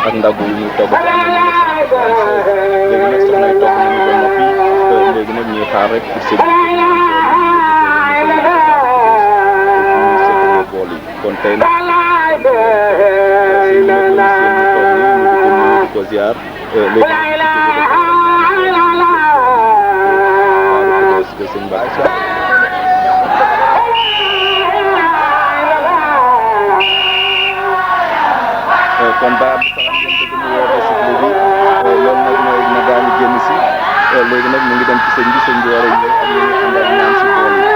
ak ndagu yi ñu togg ci année 1996 léegi nag soxna yi togg nañu ko noppi léegi nag ñuy xaar rek pour séddale bool yi kon tey nag di ko ziar léegi sëñ Mbacke kon daa am salaam ngeen dëgg mu woote si bi loolu nag mooy na gaa ñu génn si léegi nag mu ngi dem ci sëñ bi war a ñëw am nañu àndal ñaan si bool yi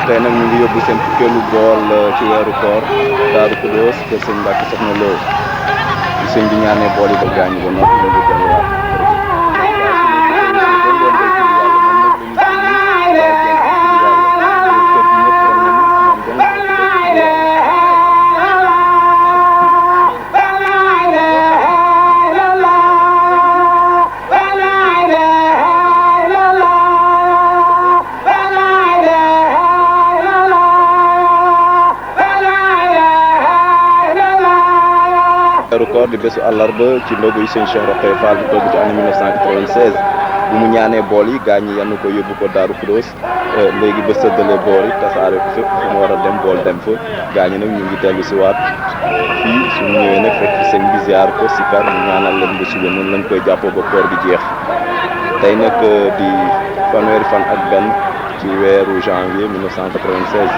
tey nag ñu ngi yóbbu seen fukkeelu bool ci weeru koor Daaru Xudoos kër sëñ Mbacke Soxna Lo sëñ bi ñaanee bool yi ba gaañu ba noppi ñu ngi delluwaat weeru koor di bésu àllarba ci ndogu yi sëñ Cheikh Rokhaya Fall bi togg ci année 1996 bu mu ñaanee bool yi gaañ ñi yann ko yóbbu ko Daaru Xudoos léegi ba sëddale boor yi tasaare ko fépp fu mu war a dem bool dem fa gaañ nag ñu ngi dellu si waat fii suñu ñëwee nag fekk sëñ bi ziar ko sikar ñu ñaanal leen ba suba noonu lañ koy jàppoo ba koor gi jeex tey nag di fanweeri fan ak benn ci weeru janvier 1996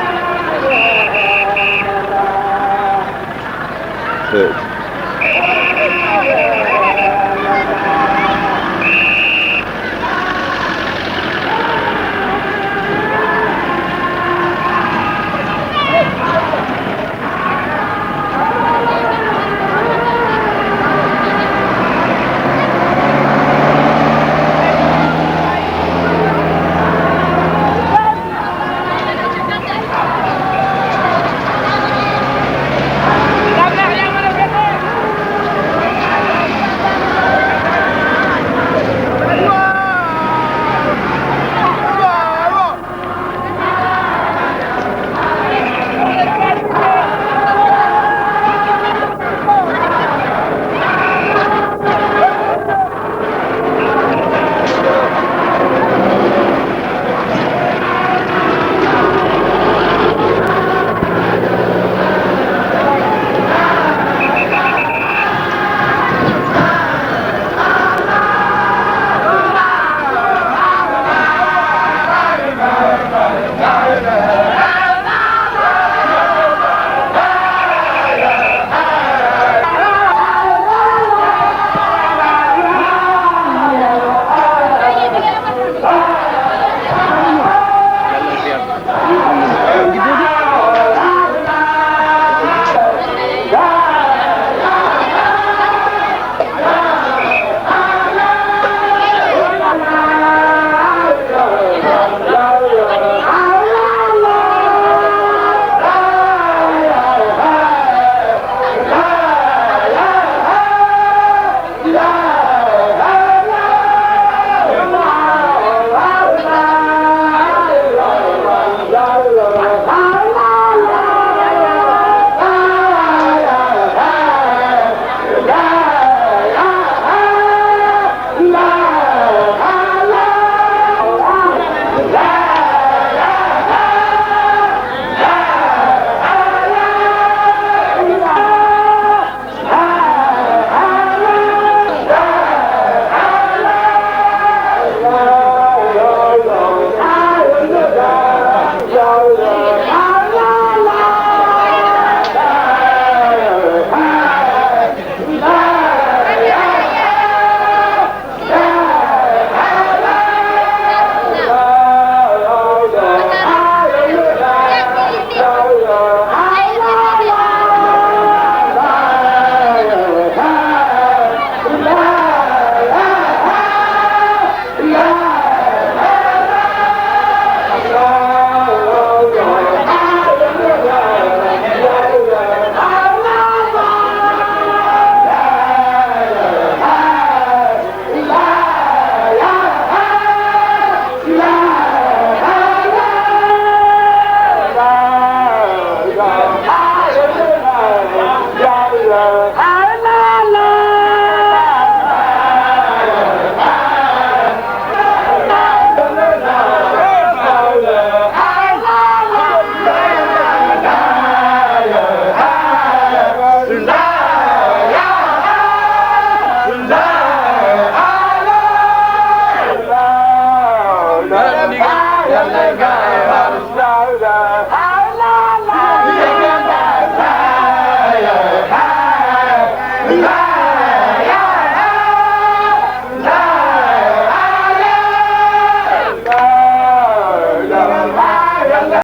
ndigal yàlla gaawal